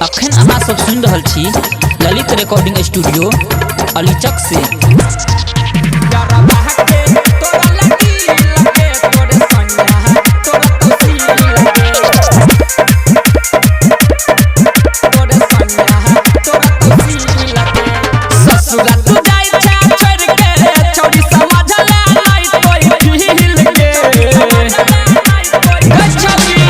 अखन अहाँ सब सुनि रहल छी ललित रिकॉर्डिंग स्टूडियो अलीचक से। यारबा के तोरा लगी लगे तोरे सैया तोरा तोसी लगे तोरे सैया तोरा तोसी लगे। ससुरा तू जाय छा छोड़ के छौरी समझला नहीं तोई फील के गछौरी।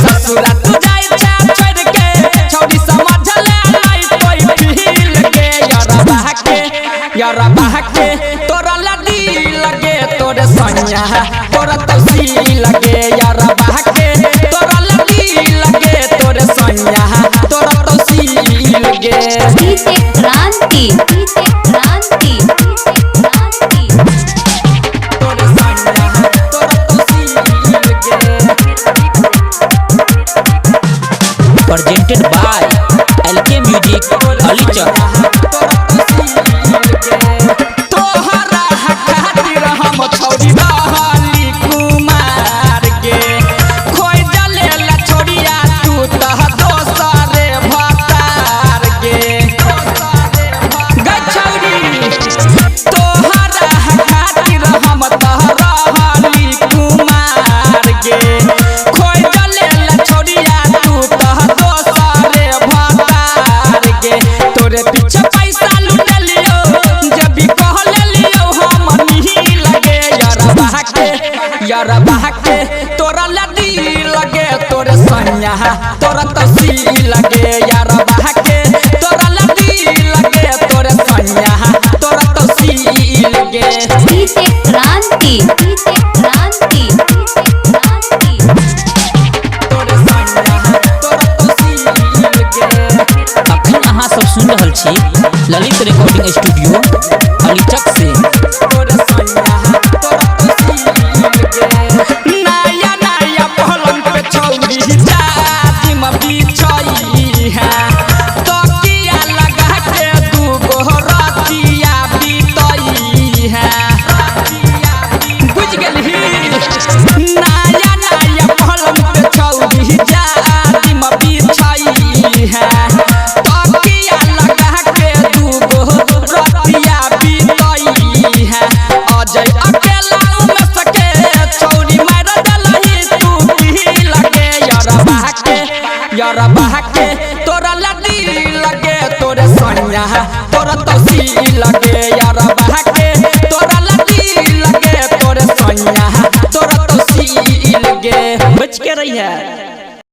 ससुरा तू जाय छा छोड़ के छौरी समझला नहीं तोई फील के। यारबा के यारबा के तोरा लदी लगे तोरे सैया तोरा तोसी लगे। यारबा के तोरा लदी लगे तोरे सैया तोरा तोसी लगे। DJ Kranti, DJ Kranti, DJ Kranti. तोरे सैया तोरा तोसी लगे। Presented by LK music Alichak. तोहरा खातिर हम छौरी रहली कुमार के खोइ जलेला छोरिया तू तह दोसरे भतार के गछौरी। तोहरा खातिर हम तह रहली कुमार के खोइ जलेला छोरिया तू तह दोसरे भतार के। तोरे पीछे पैसा लुटलियो जब भी कह लेलियो हम नहीं लगे। यारबा के यारबा के तोरा लदी लगे तोरे सैया तोरा तोसी लगे। यारबा के तोरा लदी लगे तोरे सैया तोरा तोसी लगे। DJ Kranti, DJ Kranti, DJ Kranti. तोरे सैया तोरा तोसी लगे। अखन अहाँ सब सुनि रहल छी ललित रिकॉर्डिंग स्टूडियो अलीचक से। तोरे सैया तोरा तोसी लगे। नया नया पलंग पे छौरी जा